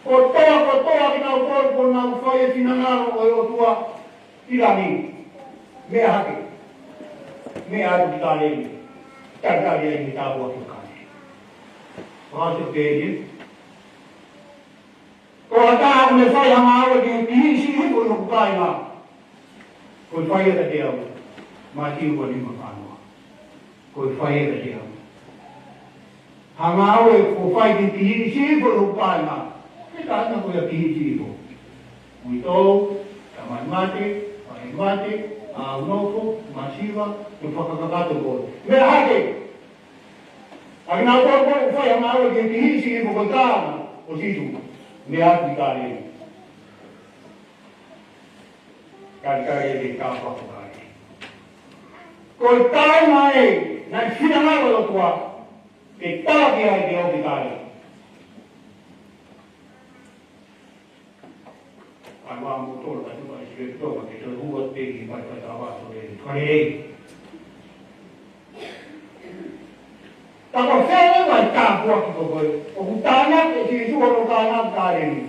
Kotoa, kotoa kinautolu ʻoku nau fai e finangalo ʻo e ʻOtua ʻi langi. Meʻa hake. Meʻa atu ki Kāleli. Talitali ai ʻe he tāpuaki ko Kāleli. Ko e hā te u pehē? Ko ha taha ʻoku ne fai ha ngāue ke kihiʻi siʻi hifo ʻi hoku kāinga, ko e fai ia kiate au. Mātiu ua nima fā noa. Ko e fai ia kiate au. Ha ngāue ʻoku fai ke kihiʻi siʻi hifo ʻi hoku kāinga. Ko e kāinga ko ia kihiʻi siʻi hifo. Uitou, tamai mate, faʻē mate, ʻāunofo, masiva, ko e fakakakato ko ē. Meʻa hake. ʻA kinautolu ʻoku fai ha ngāue ke kihiʻi siʻi hifo, ko e kāinga ʻo Sīsū. Meʻa atu ki Kāleli. Talitali ʻe he tāpuaki ko Kāleli. Ko e kāinga ē naʻe finangalo e ʻOtua ke tala ki ai ke ō ki Kāleli. Kae ʻoua moutolu ka tuʻu ʻa ʻIsileli Tonga ke toe hū atu pē ki he paipai tava ʻo e fakalelei. Ka ko fē leva e tāpuaki ko ē ʻoku tānaki ʻe Sīsū hono kāinga ʻi Kāleli?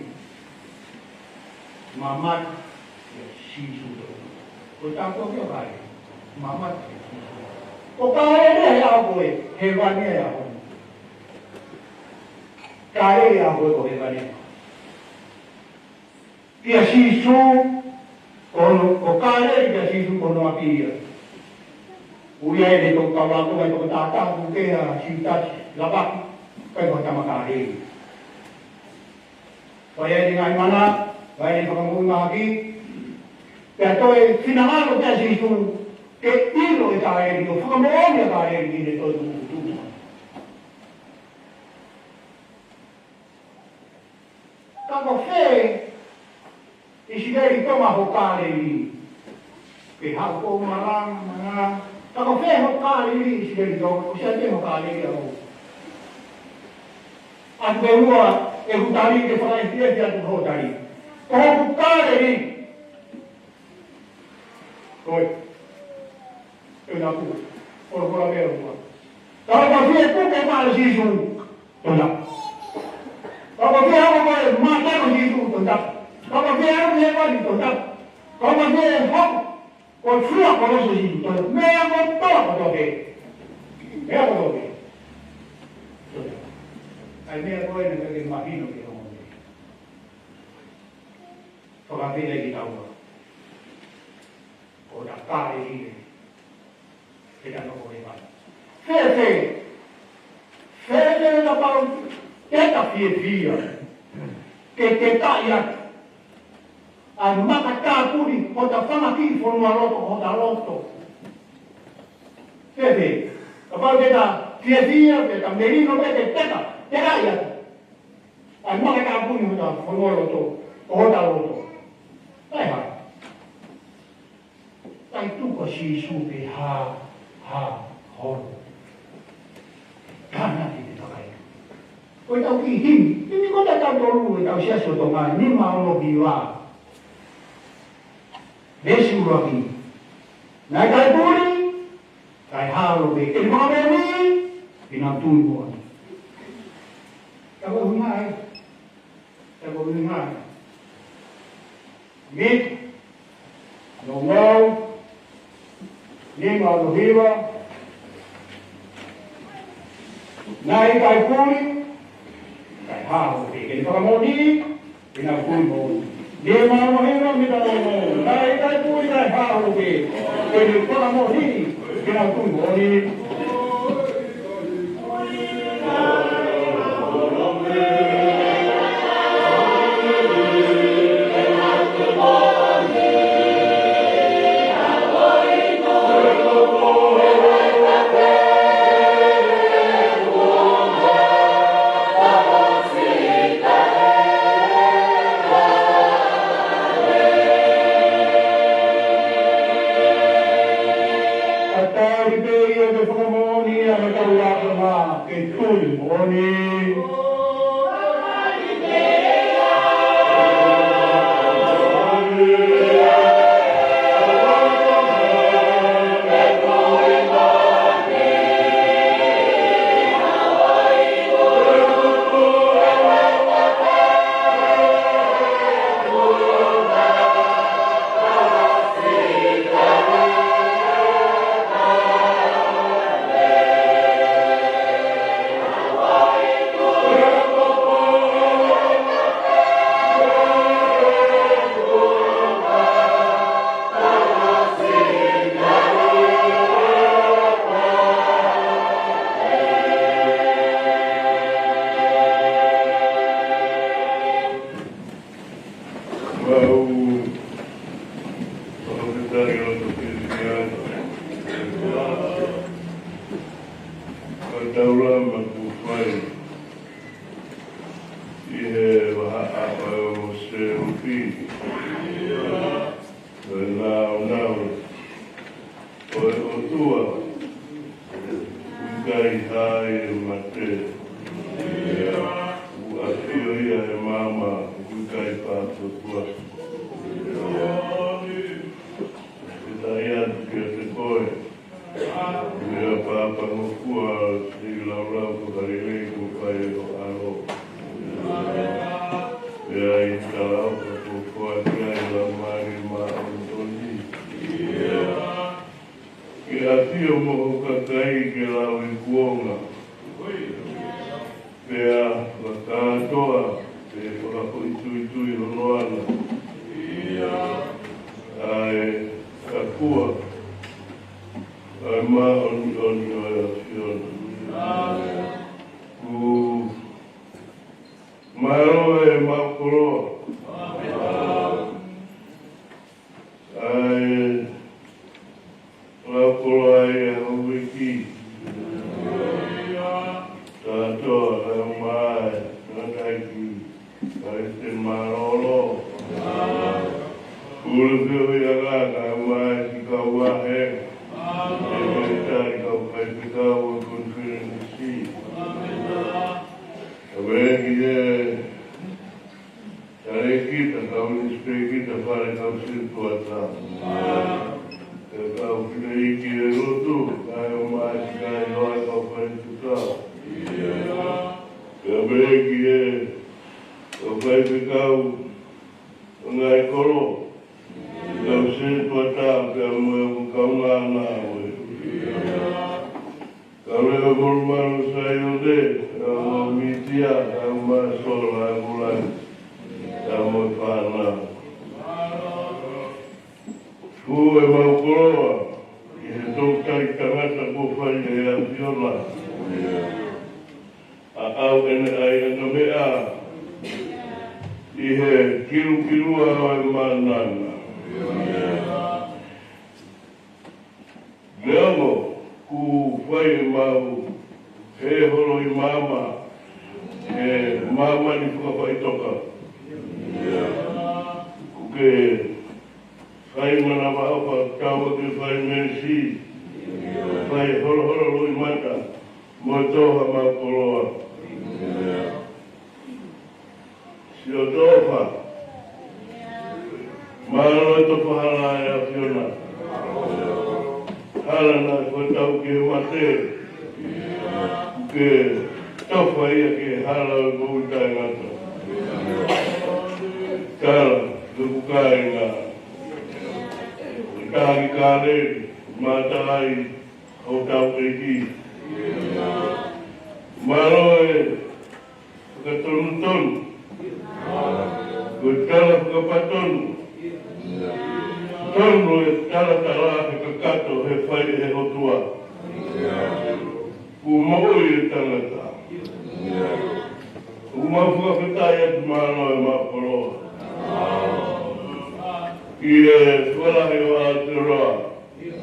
Mamata kia Sīsū toetuʻu. Ko e tāpuaki ʻo Kāleli. Mamata kia Sīsū. Ko Kāleli ʻa e ʻaho ko ē, hēvani ʻa e ʻaho ni. Kāleli ʻa e ʻaho ko ē ko hēvani. Kia Sīsū, ko hono, ko Kāleli kia Sīsū ko hono ʻapi ia. ʻOku ʻi ai e toʻu kau ako mai toko tātā kuke ʻa Siutasi Lapaki, ʻikai ko ha tama Kāleli. Fai ai e ngaahi mana, fai ai e fakamoʻui mahaki, pea toe finangalo kia Sīsū ke ʻilo ʻe Kāleli ʻo fakamoʻoni ʻa Kāleli ʻi he toetuʻu. Ka ko fē ʻIsileli Tonga ho Kāleli? Ke haʻu ko malanga, malanga. Ka ko fē ho Kāleli ʻIsileli Tonga? Ko e hā pē ho Kāleli ʻaʻau? ʻAtu pē muʻa ʻeku tali ke fakaʻefiʻefi atu ho tali. Ko hoku Kāleli. Ko e. ʻE napu. Ko e, ko e meʻa ua. Ka ko fē kuke maʻa Sīsū? Tonga. Ka ko fē ʻalu ko ē mate ko Sīsū? Tonga. Ka ko fē ʻalu ki hēvani? Tonga. Ka ko fē hoko ko e fua kolosi Sīsū? Tonga. Meʻa kotoa kotoa pē. Meʻa kotoa pē. ʻA e meʻa ko ē naʻe ʻikai ke mahino ki he ongo meʻa. Fakafeʻiloaki kitaua. Ko e taʻe lelei. Ke ta nofo he vai. Fēfē. Fēfē kapau te ta fiefia. Ke tetaʻi atu ʻa e maka tāpuni hota fanga kiʻi fonualoto, hota loto. Fēfē. Kapau te ta fiefia, te ta melino, te ta teka, tetaʻi atu ʻa e maka tāpuni hota fonualoto, hota loto. ʻAi hā. ʻAi tuku ʻa Sīsū pē hā, hā, holo. Kāna ki te takai. Ko e tau ki himi. Himi ko e tau tolu e tau siasi ʻo Tonga, nima ono ki ua. Veesi ʻuluaki. Naʻe ʻikai puli, kae hā holo pē. Ke ne fakamoʻoni, ke nau tui moʻoni. Ka ko hunga ai. Ka ko hunga ai. Mika, Nounau, nima ono hiva. Naʻe ʻikai puli, kae hā holo pē. Ke ne fakamoʻoni, ke nau tui moʻoni. Nima ono hiva, Mika Nounau. Naʻe ʻikai puli, kae hā holo pē. Ke ne fakamoʻoni, ke nau tui moʻoni. Ka tali pē ia ke fakamoʻoni ʻa e kau ākonga ke tui moʻoni. Mau, mau ke tali o to kiri ai. Ka taula ma ku fai. ʻI he vahaʻa ʻo Selupi. Ko e nāunau ʻo e ʻOtua, ʻoku ʻikai hā ʻi he mate. ʻOku ʻafio ia he maama, ʻoku ʻikai pātotua. Ke tali atu kiate koe. Ia pāpangofua, siʻi laulau fakalelei kuo fai ʻe ho ʻAlo. Pea ʻi he tala ʻoku foaki ai ʻa e Laumālie Māʻoniʻoni ke ʻafio mo ho kakai ke lau ʻi he kuonga. Pea fakakātoa pe fakafoʻituitui hono anga ʻa e Akua, ʻa e Māʻoniʻoni ʻo e ʻAfiona. Ku mālō e mau koloa. ʻA e lau koloa ʻa e houʻeiki. Kātoa ʻa e ʻumaʻā ʻa e ngataʻeiki Palesiteni Mālōlō. Pule pē ʻo ia ka ʻumaʻā ʻa e kau vahe. ʻE kau tali kau faifekau ʻo e konifelenisi. Ka pehē ki he talēkita, kau nisipēkita, fale kau sētuata. Ka kau fineʻeiki ʻo e lotu, kae ʻumaʻā ʻa e kau faifekau. Ka pehē ki he kau faifekau ʻo e ngaahi kolo, kau sētuata pea mo e kau ngāue. Ka Leo Holumalu Saione, ʻa Mitia, ʻa Masola, ʻa Kulani, ʻa mo e fānau. Fua ʻemau koloa ʻi he tokoni tangata kuo fai ʻe he ʻAfiona. ʻA ʻau ʻene ʻai ʻa e meʻa ʻi he kilukilua ʻo e mānanga. Neongo kuo fai ʻemau hē holo ʻi māmani, he māmani fakafaʻitoka. Kuo ke fai manavaʻofa, kau ke fai meesi, fai holoholo loʻimata, mo e toʻo ʻemau koloa. Siʻoto ʻofa. Mālō e tofa hala ʻa e ʻAfiona. Hala naʻe fai tau ki he mate. Kuo ke tofa ia ki he hala ʻo e moʻui taʻengata. Tala, ʻoku kāinga. Kāinga Kāleli, mātā ai hotau ʻEiki. Mālō e fakatonutonu. Ko e tala fakapatonu. Tonu e talatala he kakato he fai ʻe he ʻOtua. Kuo moʻui e tangata. ʻOku mau fakafetaʻi atu, mālō ʻemau koloa. ʻI he fualahi ʻo Aotearoa,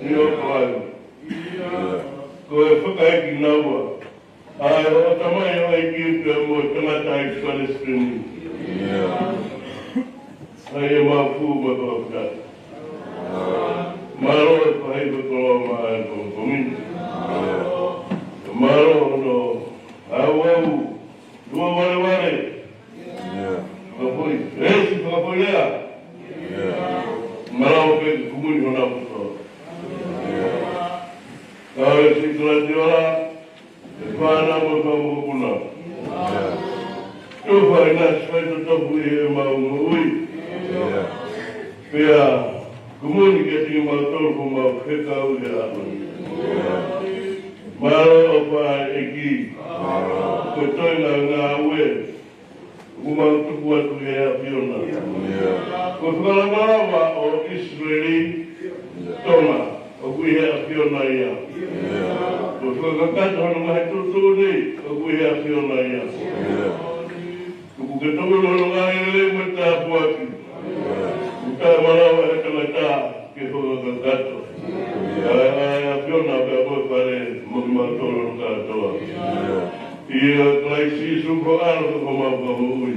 ʻi ʻOkalaani. Ko e fakaʻeiki naua ʻa e ʻOtua mai ʻo e ʻEiki pea mo e tangataʻeiki Palesiteni. ʻA ia mau fū mo fakafetaʻi. Mālō e faʻahinga koloa maʻa e pongipongi ni. Mālō hono ʻauʻau lua valevale. Fakafoi, esi fakafoi lea. Mālō ke kumuni honau kotoa. Kau e si kalati ola, e fānau mo e fanga mokopuna. Tufa ʻi he ʻasi faitotofu ʻi heʻemau moʻui. Pea kumuni kiate kimautolu ko mau fekau he ʻaho ni. Mālō ʻofa ʻEiki. Ko e toenga ngāue ʻoku mau tuku atu ki he ʻAfiona. Ko e fakalakalaka ʻo ʻIsileli, Tonga, ʻoku ʻi he ʻAfiona ia. Ko e fakakakato hono ngaahi tuʻutuʻuni, ʻoku ʻi he ʻAfiona ia. Kuo ke tuku hono ngaahi lelei mo e tāpuaki. Kuo taʻemalava he tangata ke fakakakato. ʻA e, ʻa e ʻAfiona pea mo e fale mo kimautolu kātoa. ʻIa Kalaisi Sīsū ko e ʻAlo ko homau Fakamoʻui.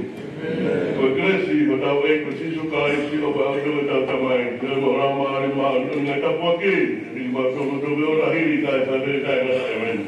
Ko e kelesi ʻa hotau ʻEiki ko Sīsū Kalaisi, ʻofa ʻa e ʻOtua ko hotau Tamai, feohi mo e Laumālie Māʻoniʻoni, ngaahi tāpuaki, ʻe ʻiate kimautolu kotoa pē ʻo taʻengata. ʻĒmeni.